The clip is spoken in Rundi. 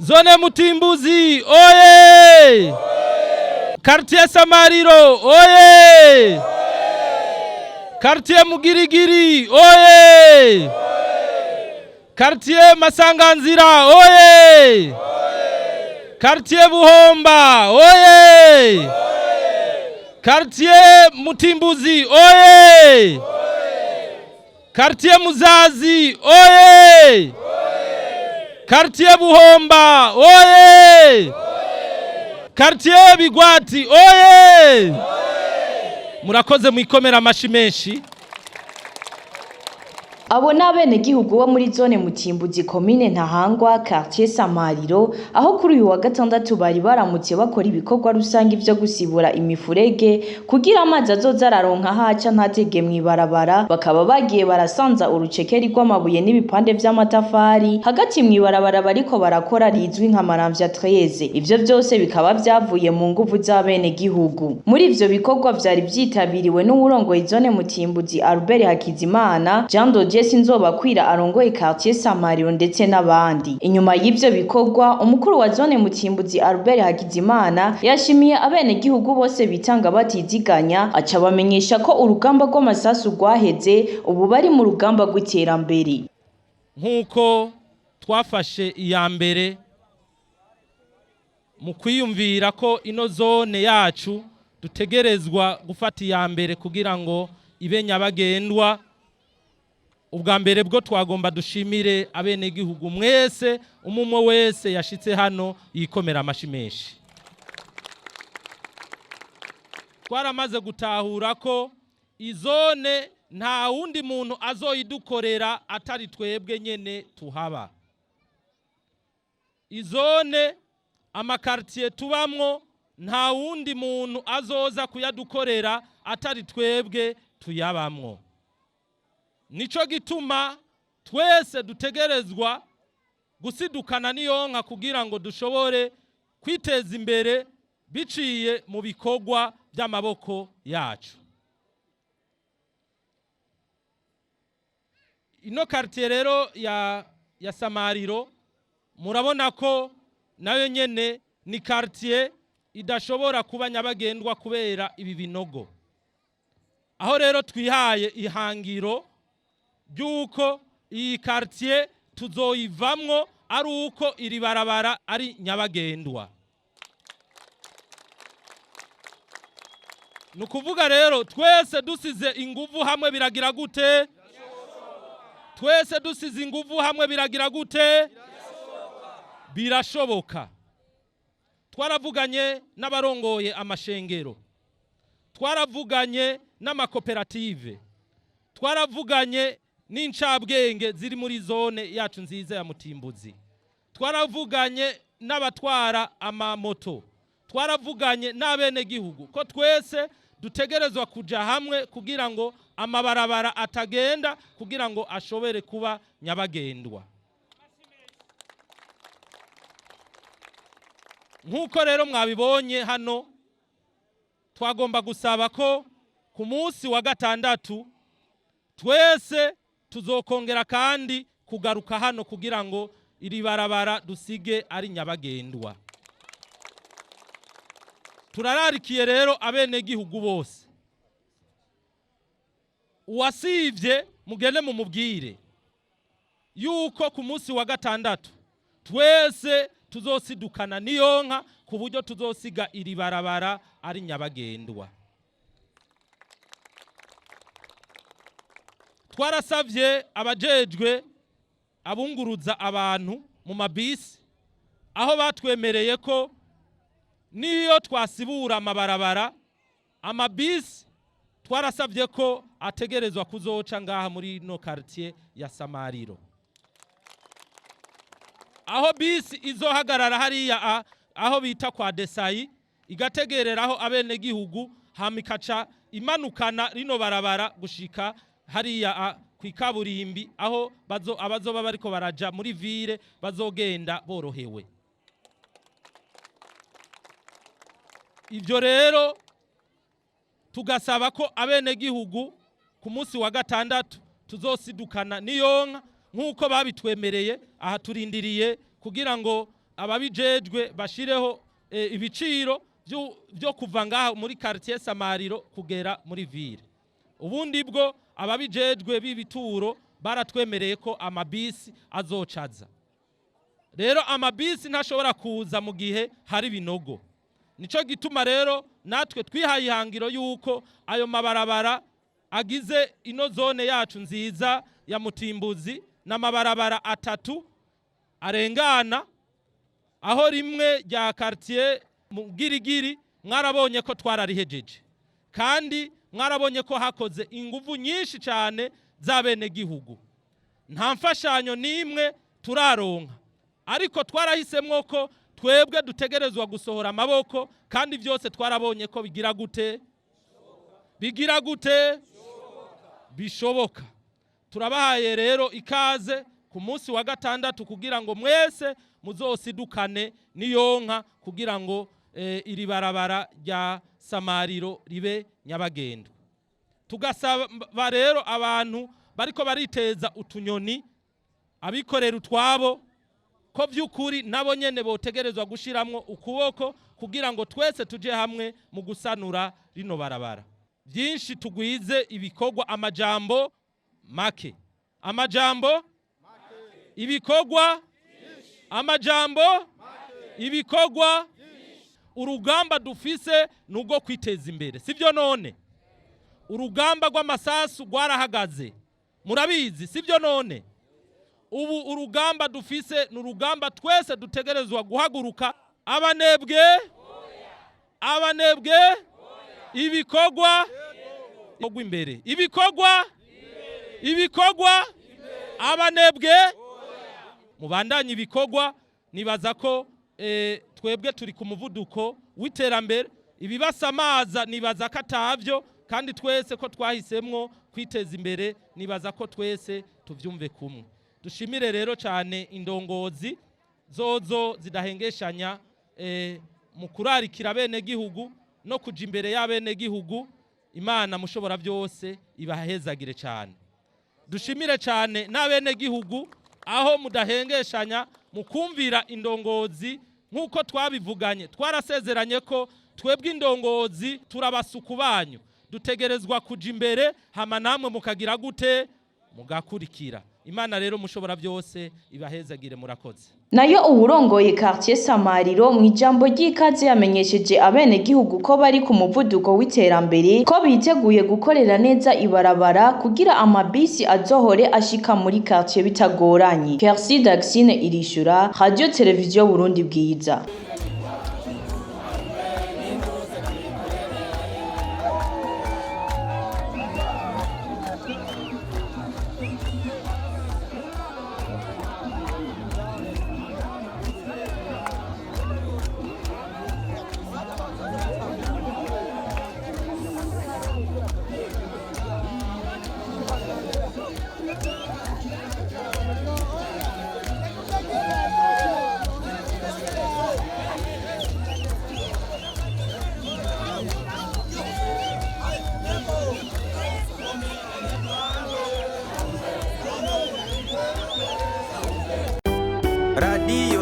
Zone Mutimbuzi oye! Quartier Samariro oye! Quartier Mugirigiri oye! Quartier Masanganzira oye! Quartier Buhomba oye! Quartier Mutimbuzi oye! Quartier Muzazi oye! Quartier Buhomba oye! Quartier Bigwati oye! Murakoze, mwikomera amashi menshi. Abo ni abenegihugu bo muri zone Mutimbuzi, komine Ntahangwa, quartier Samariro, aho kuri uyu wa gatandatu bari baramutse bakora ibikorwa rusange vyo gusibura imifurege kugira amazi azoza araronka aho aca ntatege mw'ibarabara. Bakaba bagiye barasanza urucekeri rw'amabuye n'ibipande vy'amatafari hagati mw'ibarabara bariko barakora rizwi nka Maramvya 13. Ivyo vyose bikaba vyavuye mu nguvu z'abenegihugu. Muri ivyo bikorwa vyari vyitabiriwe n'uwurongoye zone Mutimbuzi, Albert Hakizimana, Jean Dodier Sinzobakwira arongoye quartier Samariro, ndetse n'abandi. Inyuma y'ivyo bikorwa, umukuru wa zone Mutimbuzi, Albert Hakizimana, yashimiye abenegihugu bose bitanga batiziganya, aca bamenyesha ko urugamba rw'amasasu rwaheze, ubu bari mu rugamba rw'iterambere. Nk'uko twafashe iya mbere mu kwiyumvira ko ino zone yacu dutegerezwa gufata iya mbere kugira ngo ibe nyabagendwa, ubwa mbere bwo twagomba dushimire abenegihugu mwese, umumwe wese yashitse hano yikomera amashi menshi. Twaramaze gutahura ko izone nta wundi muntu azoyidukorera atari twebwe nyene tuhaba. Izone, amakartier tubamwo, nta wundi muntu azoza kuyadukorera atari twebwe tuyabamwo. Nico gituma twese dutegerezwa gusidukana n'iyonka kugira ngo dushobore kwiteza imbere biciye mu bikorwa by'amaboko yacu. Ino quartier rero ya Samariro, murabona ko nayo nyene ni quartier idashobora kuba nyabagendwa kubera ibi binogo. Aho rero twihaye ihangiro ry'uko iyi quartier tuzoyivamwo ari uko iri barabara ari nyabagendwa. Ni ukuvuga rero twese dusize inguvu hamwe biragira gute? Twese dusize inguvu hamwe biragira gute? Birashoboka. Twaravuganye n'abarongoye amashengero, twaravuganye n'amakoperative, twaravuganye n'incabwenge ziri muri zone yacu nziza ya Mutimbuzi, twaravuganye n'abatwara amamoto, twaravuganye n'abenegihugu ko twese dutegerezwa kuja hamwe kugira ngo amabarabara atagenda, kugira ngo ashobore kuba nyabagendwa. Nk'uko rero mwabibonye hano, twagomba gusaba ko ku munsi wa gatandatu twese tuzokongera kandi kugaruka hano kugira ngo iri barabara dusige ari nyabagendwa. Turararikiye rero abenegihugu bose, uwasivye mugende mumubwire yuko ku munsi wa gatandatu twese tuzosidukana n'iyonka ku buryo tuzosiga iri barabara ari nyabagendwa. Twarasavye abajejwe abunguruza abantu mu mabisi, aho batwemereye ko niyo twasibura amabarabara, amabisi twarasavye ko ategerezwa kuzoca ngaha muri ino quartier ya Samariro, aho bisi izohagarara hariya aho bita kwa Desayi, igategereraho abenegihugu, hama ikaca imanukana rino barabara gushika hariya kw'ikaburimbi, aho abazoba bariko baraja muri ville bazogenda borohewe. Ibyo rero tugasaba ko abenegihugu ku munsi wa gatandatu tuzosidukana n'iyonka nk'uko babitwemereye. Aha turindiriye kugira ngo Ababijejwe bashireho ibiciro byo kuva ngaha muri quartier Samariro kugera muri ville. Ubundi bwo ababijejwe b'ibituro baratwemereye ko amabisi azocaza. Rero amabisi ntashobora kuza mu gihe hari binogo. Nico gituma rero natwe twihaye ihangiro yuko ayo mabarabara agize ino zone yacu nziza ya Mutimbuzi n'amabarabara atatu arengana, aho rimwe rya quartier Mugirigiri mwarabonye ko twararihejeje, kandi mwarabonye ko hakoze inguvu nyinshi cyane z'abenegihugu. Nta mfashanyo n'imwe turaronka, ariko twarahisemwo ko twebwe dutegerezwa gusohora amaboko, kandi byose twarabonye ko bigira gute, bigira gute, bishoboka. Turabahaye rero ikaze ku munsi wa gatandatu kugira ngo mwese muzosidukane n'iyonka, kugira ngo iri barabara rya Samariro ribe nyabagendwa. Tugasaba rero abantu bariko bariteza utunyoni, abikorera utwabo, ko by'ukuri nabo nyene botegerezwa gushiramwo ukuboko kugira ngo twese tuje hamwe mu gusanura rino barabara. Byinshi tugwize ibikorwa, amajambo make, amajambo ibikorwa, amajambo ibikorwa. Urugamba dufise nubwo kwiteza imbere, sibyo? None urugamba rw'amasasu rwarahagaze, murabizi, sibyo? None ubu urugamba dufise ni urugamba twese dutegerezwa guhaguruka. Abanebwe, abanebwe, ibikorwa imbere, ibikorwa, ibikorwa, abanebwe mubandanye ibikorwa. Nibaza ko twebwe turi ku muvuduko w'iterambere, ibibasamaza nibaza ko atavyo, kandi twese ko twahisemwo kwiteza imbere, nibaza ko twese tuvyumve kumwe. Dushimire rero cyane indongozi zozo zidahengeshanya mu kurarikira bene gihugu no kuja imbere y'abene gihugu. Imana mushobora byose ibahezagire cyane. Dushimire cyane n'abene gihugu aho mudahengeshanya mukumvira indongozi nk'uko twabivuganye. Twarasezeranye ko twebwe indongozi turabasuku banyu, dutegerezwa kuja imbere, hama namwe mukagira gute, mugakurikira. Imana rero mushobora byose ibahezagire, murakoze. Nayo uwurongoye quartier Samariro mu ijambo ry'ikaze yamenyesheje abenegihugu ko bari ku muvuduko w'iterambere, ko biteguye gukorera neza ibarabara kugira amabisi azohore ashika muri quartier bitagoranye. Kersi Daxine Irishura, Radio Television Burundi Bwiza. Radio.